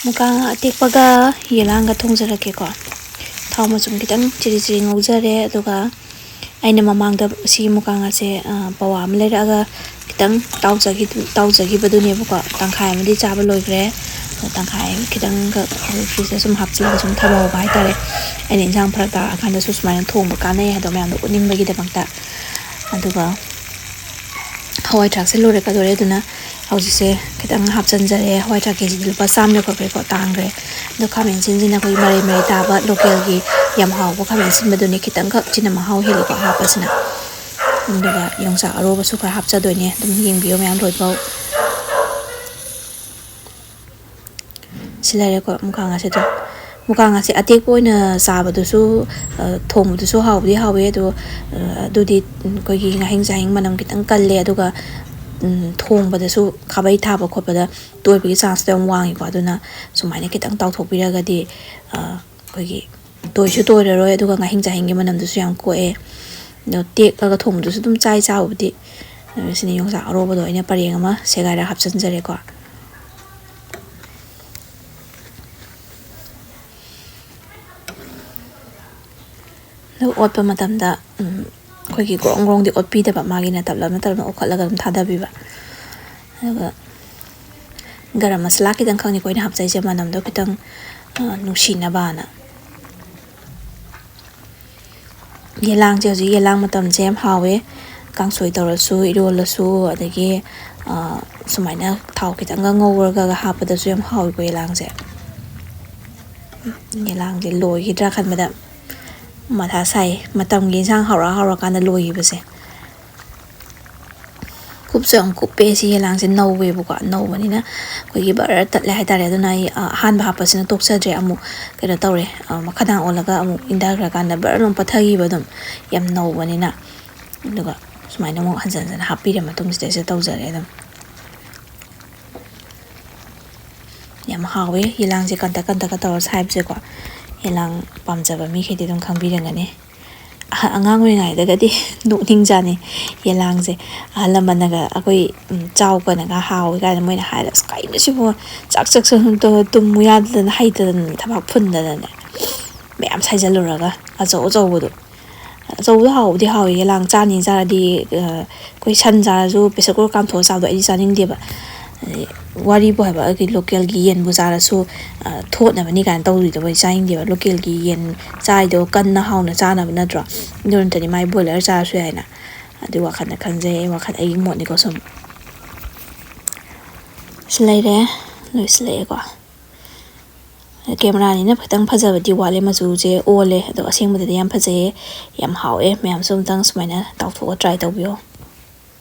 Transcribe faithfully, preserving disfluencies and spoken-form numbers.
ꯃꯨꯀꯥ ꯉꯥ ꯑꯇꯦꯛꯄꯒ ꯌꯦꯂꯥꯡꯒ ꯊꯣꯡꯖꯔꯛꯀꯦꯀꯣ꯫ ꯊꯥꯎ ꯃꯆꯨꯝ ꯈꯤꯇꯪ ꯆꯤꯔꯤ ꯆꯤꯔꯤ ꯉꯧꯖꯔꯦ, ꯑꯗꯨꯒ ꯑꯩꯅ ꯃꯃꯥꯡꯗ ꯁꯤꯒꯤ ꯃꯨꯀꯥ ꯉꯥꯁꯦ, ꯑ, ꯄꯋꯥ ꯑꯃ ꯂꯩꯔꯛꯑꯒ ꯈꯤꯇꯪ ꯇꯥꯎꯖꯈꯤ-, ꯇꯥꯎꯖꯈꯤꯕꯗꯨꯅꯦꯕꯀꯣ꯫ ꯇꯪꯈꯥꯏ ꯑꯃꯗꯤ ꯆꯥꯕ ꯂꯣꯏꯈ꯭ꯔꯦ꯫ ꯑꯗꯣ ꯇꯪꯈꯥꯏ ꯈꯤꯇꯪꯒ ꯐ꯭ꯔꯤꯖꯇ ꯁꯨꯝ ꯍꯥꯞꯆꯤꯜꯂꯒ ꯁꯨꯝ ꯊꯝꯍꯧꯕ ꯍꯥꯏꯇꯥꯔꯦ꯫ ꯑꯩꯅ ꯏꯟꯁꯥꯡ ꯐꯔꯛ ꯇꯥꯔꯛꯑꯀꯥꯟꯗꯁꯨ ꯁꯨꯃꯥꯏꯅ ꯊꯣꯡꯕ ꯀꯥꯟꯅꯩ ꯍꯥꯏꯗꯣ ꯃꯌꯥꯝꯗꯣ ꯎꯠꯅꯤꯡꯕꯒꯤꯗꯃꯛꯇ꯫ ꯑꯗꯨꯒ ꯍꯋꯥꯏ ꯊ꯭ꯔꯥꯛꯁꯦ ꯂꯣꯏꯔꯛꯀꯗꯣꯔꯦ, ꯑꯗꯨꯅ ꯍꯧꯖꯤꯛꯁꯦ ꯈꯤꯇꯪ ꯍꯥꯞꯆꯤꯟꯖꯔꯦ꯫ ꯍꯋꯥꯏ ꯊ꯭ꯔꯥꯛ ꯀꯦ ꯖꯤꯗ ꯂꯨꯄꯥ ꯆꯥꯝꯃ ꯌꯧꯈꯠꯈ꯭ꯔꯦꯀꯣ, ꯇꯥꯡꯈ꯭ꯔꯦ꯫ ꯑꯗꯣ ꯈꯥꯃꯦꯟ ꯑꯁꯤꯟꯁꯤꯅ ꯑꯩꯈꯣꯏꯒꯤ ꯃꯔꯩ ꯃꯔꯩ ꯇꯥꯕ ꯂꯣꯀꯦꯜꯒꯤ ꯌꯥꯝ ꯍꯥꯎꯕ ꯈꯥꯃꯦꯟ ꯑꯁꯤꯟꯕꯗꯨꯅꯦ, ꯈꯤꯇꯪꯈꯛ ꯁꯤꯅ ꯃꯍꯥꯎ ꯍꯦꯜꯂꯤꯀꯣ ꯍꯥꯞꯄꯁꯤꯅ꯫ ꯑꯗꯨꯒ ꯌꯣꯡꯆꯥꯛ ꯑꯔꯣꯕꯁꯨ ꯈꯔ ꯍꯥꯞꯆꯗꯣꯏꯅꯦ, ꯑꯗꯨꯝ ꯌꯦꯡꯕꯤꯌꯣ ꯃꯌꯥꯝ ꯂꯣꯏꯐꯥꯎ꯫ ꯁꯤ ꯂꯩꯔꯦꯀꯣ ꯃꯨꯀꯥ ꯉꯥꯁꯦ꯫ ꯑꯗꯨꯝ ꯃꯨꯀꯥ ꯉꯥꯁꯦ ꯑꯇꯦꯛꯄ ꯑꯣꯏꯅ ꯆꯥꯕꯗꯨꯁꯨ, ꯑ, ꯊꯣꯡꯕꯗꯨꯁꯨ ꯍꯥꯎꯕꯗꯤ ꯍꯥꯎꯋꯦ, ꯑꯗꯣ, ꯑ, ꯑꯗꯨꯗꯤ ꯑꯩꯈꯣꯏꯒꯤ ꯉꯥꯍꯤꯡ ꯆꯥꯍꯤꯡ ꯃꯅꯝ ꯈꯤꯇꯪ ꯀꯜꯂꯦ꯫ ꯑꯗꯨꯒ, ꯎꯝ, ꯊꯣꯡꯕꯗꯁꯨ ꯈꯥꯕꯩ ꯊꯥꯕ ꯈꯣꯠꯄꯗ ꯇꯣꯏꯕꯒꯤ ꯆꯥꯟꯁꯇꯣ ꯌꯥꯝ ꯋꯥꯡꯉꯤꯀꯣ꯫ ꯑꯗꯨꯅ ꯁꯨꯃꯥꯏꯅ ꯈꯤꯇꯪ ꯇꯥꯎꯊꯣꯛꯄꯤꯔꯒꯗꯤ, ꯑ, ꯑꯩꯈꯣꯏꯒꯤ ꯇꯣꯏꯁꯨ ꯇꯣꯏꯔꯔꯣꯏ, ꯑꯗꯨꯒ ꯉꯥꯍꯤꯡ ꯆꯥꯍꯤꯡꯒꯤ ꯃꯅꯝꯗꯨꯁꯨ ꯌꯥꯝ ꯀꯣꯛꯑꯦ꯫ ꯑꯗꯣ ꯇꯦꯛꯑꯒ ꯊꯣꯡꯕꯗꯨꯁꯨ ꯑꯗꯨꯝ ꯆꯥꯏ ꯆꯥꯕꯕꯨꯗꯤ꯫ ꯑꯗꯨ ꯁꯤꯅ ꯌꯣꯡꯆꯥꯛ ꯑꯔꯣꯕꯗꯣ ꯑꯩꯅ ꯄꯔꯦꯡ ꯑꯃ ꯁꯦꯒꯥꯏꯔ ꯍꯥꯞꯆꯤꯟꯖꯔꯦꯀꯣ꯫ ꯑꯗꯨ ꯑꯣꯠꯄ ꯃꯇꯝꯗ, ꯎꯝ, ꯑꯩꯈꯣꯏꯒꯤ ꯒ꯭ꯔꯣꯡ ꯒ꯭ꯔꯣꯡꯗꯤ ꯑꯣꯠꯄꯤꯗꯕ, ꯃꯥꯒꯤꯅ ꯇꯞꯂꯞꯅ ꯇꯞꯂꯞꯅ ꯑꯣꯠꯈꯠꯂꯒ ꯑꯗꯨꯝ ꯊꯥꯗꯕꯤꯕ꯫ ꯑꯗꯨꯒ ꯒꯔꯝ ꯃꯁꯥꯂꯥ ꯈꯤꯇꯪ ꯈꯛꯅꯤꯀꯣ ꯑꯩꯅ ꯍꯥꯞꯆꯩꯁꯦ, ꯃꯅꯝꯗꯣ ꯈꯤꯇꯪ, ꯑ, ꯅꯨꯡꯁꯤꯅꯕꯅ꯫ ꯌꯦꯂꯥꯡꯁꯦ ꯍꯧꯖꯤꯛ ꯌꯦꯂꯥꯡ ꯃꯇꯝꯁꯦ ꯌꯥꯝ ꯍꯥꯎꯋꯦ꯫ ꯀꯥꯡꯁꯣꯏ ꯇꯧꯔꯁꯨ, ꯏꯔꯣꯜꯂꯁꯨ, ꯑꯗꯒꯤ, ꯑ, ꯁꯨꯃꯥꯏꯅ ꯊꯥꯎ ꯈꯤꯇꯪꯒ ꯉꯧꯔꯒ ꯍꯥꯞꯄꯗꯁꯨ ꯌꯥꯝ ꯍꯥꯎꯋꯤꯀꯣ ꯌꯦꯂꯥꯡꯁꯦ꯫ ꯌꯦꯂꯥꯡꯁꯦ ꯂꯣꯏꯈꯤꯗ꯭ꯔꯥ ꯈꯟꯕꯗ ꯃꯊꯥ ꯁꯥꯏ, ꯃꯇꯝꯒꯤ ꯏꯟꯁꯥꯡ ꯍꯥꯎꯔ ꯍꯥꯎꯔꯀꯥꯟꯗ ꯂꯣꯏꯈꯤꯕꯁꯦ꯫ ꯀꯨꯞꯁꯨ ꯌꯥꯝ ꯀꯨꯞꯄꯦ꯫ ꯁꯤ ꯌꯦꯂꯥꯡꯁꯦ ꯅꯧꯋꯦꯕꯀꯣ, ꯅꯧꯕꯅꯤꯅ ꯑꯩꯈꯣꯏꯒꯤ ꯕꯔ ꯇꯠꯂꯦ ꯍꯥꯏꯇꯥꯔꯦ꯫ ꯑꯗꯨꯅ ꯑꯩ, ꯑ, ꯑꯍꯥꯟꯕ ꯍꯥꯞꯄꯁꯤꯅ ꯇꯣꯛꯆꯗ꯭ꯔꯦ꯫ ꯑꯃꯨꯛ ꯀꯩꯅꯣ ꯇꯧꯔꯦ, ꯑ, ꯃꯈꯥꯗꯥꯡ ꯑꯣꯜꯂꯒ ꯑꯃꯨꯛ ꯏꯪꯊꯈ꯭ꯔꯀꯥꯟꯗ ꯕꯔ ꯑꯗꯨꯝ ꯄꯠꯊꯈꯤꯕ ꯑꯗꯨꯝ, ꯌꯥꯝ ꯅꯧꯕꯅꯤꯅ꯫ ꯑꯗꯨꯒ ꯁꯨꯃꯥꯏꯅ ꯑꯃꯨꯛ ꯍꯟꯖꯟ ꯍꯟꯖꯟ ꯍꯥꯞꯄꯤꯔ ꯃꯇꯨꯡꯁꯤꯗꯩꯁꯤꯗ ꯇꯧꯖꯔꯦ ꯑꯗꯨꯝ꯫ ꯌꯥꯝ ꯍꯥꯎꯋꯦ ꯌꯦꯂꯥꯡꯁꯦ ꯀꯟꯇꯛ ꯀꯟꯇꯛꯀ ꯇꯧꯔ ꯁꯥꯏꯕꯁꯦꯀꯣ꯫ ꯌꯦꯂꯥꯡ ꯄꯥꯝꯖꯕ ꯃꯤꯈꯩꯗꯤ ꯑꯗꯨꯝ ꯈꯪꯕꯤꯔꯝꯒꯅꯤ꯫ ꯑꯉꯥꯡ ꯑꯣꯏꯔꯤꯉꯩꯗꯒꯗꯤ ꯅꯣꯛꯅꯤꯡꯖꯥꯠꯅꯤ꯫ ꯌꯦꯂꯥꯡꯁꯦ ꯑꯍꯜ ꯂꯃꯟꯅꯒ ꯑꯩꯈꯣꯏ ꯆꯥꯎ ꯀꯅꯒ ꯍꯥꯎꯏ ꯀꯥꯏꯅ ꯃꯣꯏꯅ ꯍꯥꯏꯔ, "ꯑꯁ, ꯀꯩꯅꯣ ꯁꯤꯕꯨ, ꯆꯥꯛ ꯆꯥꯛ ꯆꯥꯛ ꯇꯨꯝꯃꯨ ꯌꯥꯗꯗꯅ, ꯍꯩꯇꯗꯅ, ꯊꯕꯥꯛ ꯐꯨꯟꯗꯅꯅꯦ ꯃꯌꯥꯝ ꯁꯥꯏꯖꯜꯂꯨꯔꯒ ꯑꯆꯧ ꯑꯆꯧꯕꯗꯣ꯫ ꯑꯆꯧꯕꯗꯣ ꯍꯥꯎꯕꯨꯗꯤ ꯍꯥꯎꯏ, ꯌꯦꯂꯥꯡ ꯆꯥꯅꯤ ꯆꯥꯔꯗꯤ ꯑꯩꯈꯣꯏ ꯁꯟ ꯆꯥꯔꯁꯨ pressure cooker ꯀꯥꯝꯊꯣꯛꯑ ꯆꯥꯕꯗꯣ ꯑꯩꯗꯤ ꯆꯥꯅꯤꯡꯗꯦꯕ꯫ ꯋꯥꯔꯤꯕꯨ ꯍꯥꯏꯕ, ꯑꯩꯈꯣꯏ ꯂꯣꯀꯦꯜꯒꯤ ꯌꯦꯟꯕꯨ ꯆꯥꯔꯁꯨ ꯊꯣꯠꯅꯕꯅꯤ ꯀꯥꯏꯅ ꯇꯧꯔꯤꯗꯣ ꯑꯩ ꯆꯥꯅꯤꯡꯗꯦꯕ꯫ ꯂꯣꯀꯦꯜꯒꯤ ꯌꯦꯟ ꯆꯥꯏꯗꯣ ꯀꯟꯅ ꯍꯥꯎꯅ ꯆꯥꯅꯕ ꯅꯠꯇ꯭ꯔꯣ? ꯑꯗꯨ ꯅꯠꯇ꯭ꯔꯗꯤ ꯃꯥꯏ ꯕꯣꯏꯂꯔ ꯆꯥꯔꯁꯨ ꯌꯥꯏꯅ꯫ ꯑꯗꯨꯒꯤ ꯋꯥꯈꯜꯗ ꯈꯟꯖꯩ ꯑꯩ, ꯋꯥꯈꯜ, ꯑꯩꯒꯤ ꯃꯣꯠꯅꯤꯀꯣ ꯁꯨꯝ꯫ ꯁꯤ ꯂꯩꯔꯦ, ꯂꯣꯏꯁꯤꯜꯂꯛꯑꯦꯀꯣ꯫ ꯀꯦꯃꯦꯔꯥꯅꯤꯅ ꯈꯤꯇꯪ ꯐꯖꯕꯗꯤ ꯋꯥꯠꯂꯦ, ꯃꯆꯨꯁꯦ ꯑꯣꯜꯂꯦ, ꯑꯗꯣ ꯑꯁꯦꯡꯕꯗꯗꯤ ꯌꯥꯝ ꯐꯖꯩꯌꯦ, ꯌꯥꯝ ꯍꯥꯎꯋꯦ꯫ ꯃꯌꯥꯝꯁꯨ ꯑꯝꯇꯪ ꯁꯨꯃꯥꯏꯅ ꯇꯥꯎꯊꯣꯛꯑ try ꯇꯧꯕꯤꯌꯣ꯫